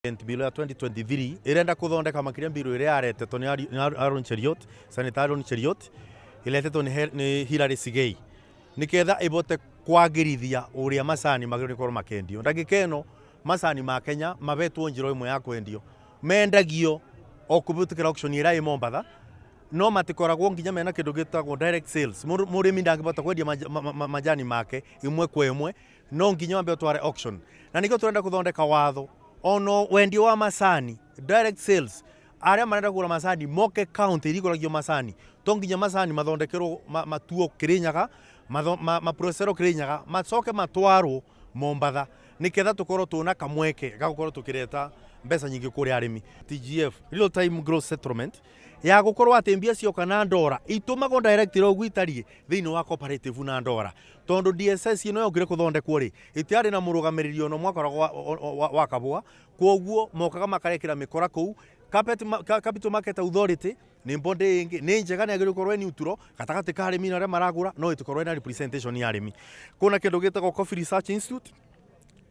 Bill ya 2023 irenda kuthondeka makiria mbiru iria yaretetwo ni Aaron Cheruiyot, Senator Aaron Cheruiyot, iretetwo ni Hillary Sigei niketha ibote kwagirithia uria macani magĩrĩirwo gũkorwo makendio. Ndagĩka ĩno macani ma Kenya mabetwo njĩra ĩmwe ya kwendio, mendagio o kũhĩtũkĩra auction ĩrĩa ĩ Mombatha, no matikoragwo nginya mena kĩndũ gĩtagwo direct sales. Mũrĩmi ndangĩbota kwendia majani make ĩmwe kwa ĩmwe, no nginya wambe ũtware auction, na nĩkĩo tũrenda kũthondeka watho ono wendio wa macani direct sales. Arĩa marenda kũgũra macani moke county iria ikũragio macani, to nginya macani mathondekerwo matuo Kirinyaga, maproceserwo Kirinyaga, macoke matwarwo Mombatha, niketha tukorwo twina kamweke ga gukorwo tukireta mbeca nyingĩ kũrĩ arĩmi. TGF, real time gross settlement, ya gukorwo atĩ mbia cioka na ndora itumagwo direct ũguo itariĩ thĩinĩ wa cooperative na ndora, tondu DSS ĩno yokire kũthondekwo rĩ, ĩtiarĩ na mũrũgamĩrĩri ona mwakoragwo wa kabũa, kwoguo mokaga makarekera mĩkora kũu. Capital Market Authority nĩ body ĩngĩ nĩ njega, nĩ yagĩrĩirwo gũkorwo ĩ neutral gatagatĩ ka arĩmi na arĩa maragũra, no ĩtĩkorwo ĩna representation ya arĩmi. Kwĩna kĩndũ gĩtagwo Coffee Research Institute,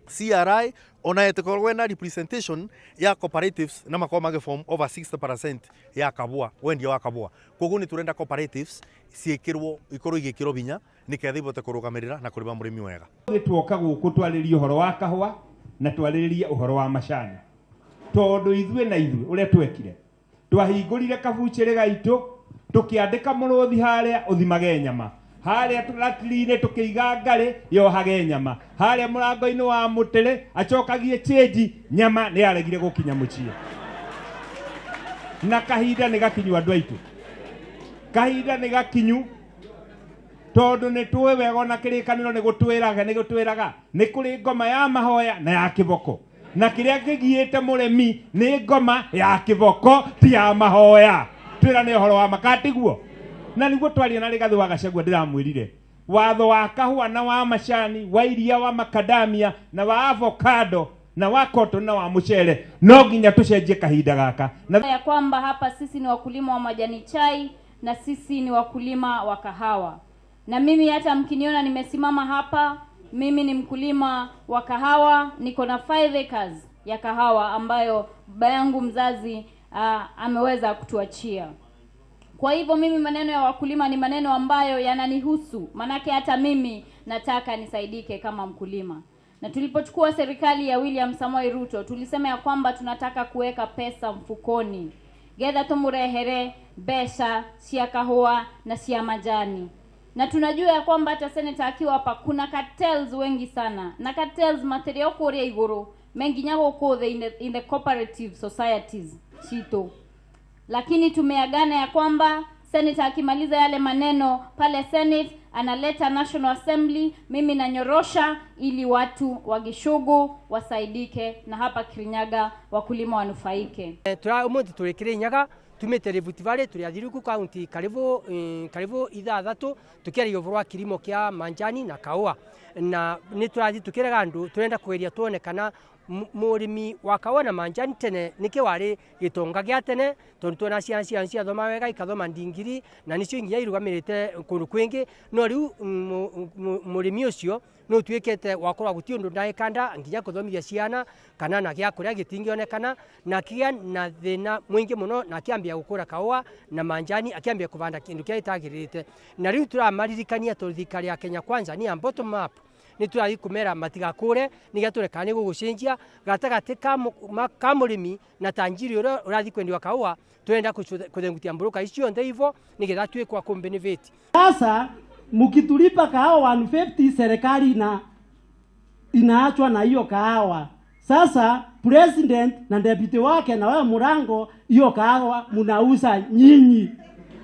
CRI, ona ĩtĩkorwo ĩna representation ya cooperatives, na makorwo magĩform over 60% ya kabũa, wendia wa kabũa. Koguo nĩ tũrenda cooperatives ciĩkĩrwo, ikorwo igĩkĩrwo hinya nĩketha ibote kũrũgamĩrĩra na kũrĩma mũrĩmi wega. Tuoka gũkũ twarĩrie ũhoro wa kahũa na twarĩrĩrie ũhoro wa macani, tondũ ithuĩ na ithuĩ ũrĩa twekire, twahingũrire kabuchĩrĩ gaitũ, tũkĩandĩka mũrũthi harĩa ũthimage nyama, harĩa ratiri-inĩ tũkĩiga ngarĩ yohage nyama, harĩa mũrango-inĩ wa mũtĩrĩ acokagie change, nyama nĩ yaregire gũkinya mũciĩ. Na kahinda nĩ gakinyu, andũ aitũ, kahinda nĩ gakinyu, tondũ nĩ tũĩ wega ona kĩrĩkanĩro nĩ gũtwĩraga, nĩ gũtwĩraga nĩ kũrĩ ngoma ya mahoya na ya kĩboko, na kĩrĩa kĩgiĩte mũrĩmi nĩ ngoma ya kĩboko ti ya mahoya. Twĩrane ũhoro wa makatiguo, na nĩguo twaria na Rigathĩ wa Gachagua, ndĩramwĩrire watho wa kahũa na wa macani, wa iria, wa macadamia na wa avocado na wa cotton na wa mũcere, no nginya tũcenjie kahinda gaka na ya kwamba hapa sisi ni wakulima wa majani chai na sisi ni wakulima wa kahawa. Na mimi hata mkiniona nimesimama hapa, mimi ni mkulima wa kahawa, niko na 5 acres ya kahawa ambayo baba yangu mzazi ameweza kutuachia. Kwa hivyo mimi maneno ya wakulima ni maneno ambayo yananihusu, manake hata mimi nataka nisaidike kama mkulima. Na tulipochukua serikali ya William Samoei Ruto, tulisema ya kwamba tunataka kuweka pesa mfukoni, getha tumurehere mbeca cia kahũa na cia majani. Na tunajua ya kwamba hata senator akiwa hapa kuna cartels wengi sana, na cartels materio kuria iguru menginya gũkũ thĩ in the cooperative societies citũ. Lakini tumeagana ya kwamba senator akimaliza yale maneno pale Senate, analeta National Assembly, mimi nanyorosha ili watu wa Gichugu wasaidike na hapa Kirinyaga wakulima wanufaike. Tura umuthi turi Kirinyaga, tumite Rift Valley, turi athiruku county karibu ithathatu, tukiaria ũhoro wa kilimo kia manjani na kahũa, na nĩ tũrathiĩ tukĩrega andũ, turenda kũgeria tuone kana mũrĩmi wa kahũa na manjani tene nĩkĩ warĩ gĩtonga gĩa tene, tondũ tuona ciana ciao ciathoma wega, ikathoma ndingiri na nĩcio nginya irugamĩrĩte kũndũ kwingĩ, no rĩu mũrĩmi ũcio no tuĩkĩte wa kũrora gũtirĩ ũndũ ndagĩkanda nginya kũthomithia ciana kana na gĩa kũrĩa gĩtingĩonekana, na kĩgĩa na thĩna mũingĩ mũno, na akĩambia gũkũra kahũa na manjani, akĩambia kũbanda kĩndũ kĩrĩa gĩtagĩrĩte. Na rĩu tũramaririkania tondũ thirikari ya Kenya Kwanza ni ya bottom up, nĩ tũrathiĩ kũmera matigakũre nĩgetha tuone kana nĩ gũgũcenjia gatagatĩ ka mũrĩmi na tanjiri ũrĩa ũrathiĩ kwendiwa kahũa. Tũrenda kũthengutia mbũrũka icio ciothe ivo nĩgetha tuĩke wa kũmbenefit. Sasa mkitulipa kahawa 150, serikali inaachwa na hiyo kahawa. Sasa president na deputy wake na wewe Murango, hiyo kahawa mnauza nyinyi.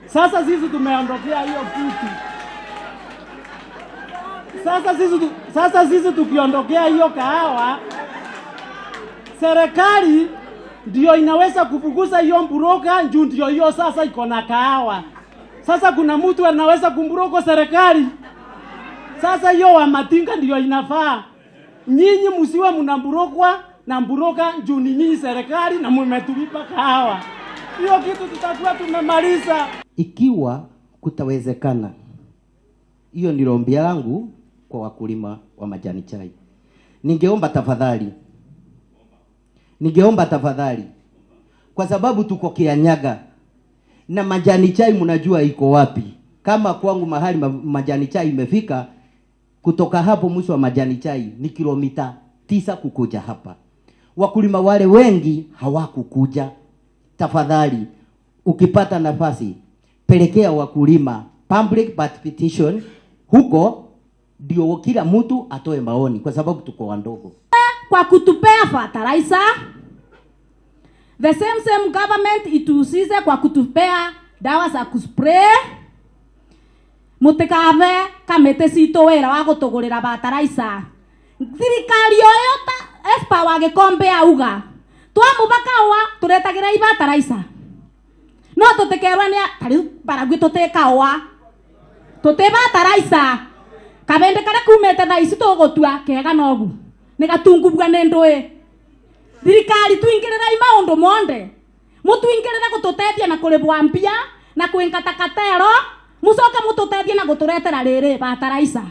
Sasa sisi tumeondokea hiyo kitu. Sasa sisi tukiondokea hiyo kahawa, serikali ndio inaweza kufukuza hiyo mburoka juu ndio hiyo sasa iko na kahawa. Sasa kuna mtu anaweza kumburoko serikali? Sasa hiyo wa matinga ndio inafaa. Nyinyi msiwe mnaburokwa na mburoka juu ni nyinyi serikali na mmetulipa kahawa. Hiyo kitu tutakuwa tumemaliza. Ikiwa kutawezekana, hiyo ni ombi langu kwa wakulima wa majani chai. Ningeomba tafadhali, Ningeomba tafadhali, kwa sababu tuko Kianyaga na majani chai mnajua iko wapi. Kama kwangu mahali majani chai imefika, kutoka hapo mwisho wa majani chai ni kilomita 9 kukuja hapa. Wakulima wale wengi hawakukuja. Tafadhali, ukipata nafasi, pelekea wakulima public participation huko, ndio kila mtu atoe maoni, kwa sababu tuko wandogo. Kwa kutupea fertilizer. The same same government ituhusize kwa kutupea dawa za kuspray. Mutikave kamete citũ wĩra wa gũtũgũrĩra fertilizer. Thirikari oyo ta Espa wa Gĩkombe auga twamũba kaũa tũretagĩra i fertilizer, no tũtikerwo nĩ tarĩu Baragwi tũtĩ kaũa, tũtĩ fertilizer. Kabende karia kumĩte thaa ici tũgũtua kega nogu nĩ gatungubua nĩ ndũĩ. Thirikari, tuingĩrĩrei maũndũ monde, mũtuingĩrĩre gũtũteithia na kũrĩbwa mbia na kwĩngata katero, mũcoke mũtũteithie na gũtũretera rĩrĩ fertilizer.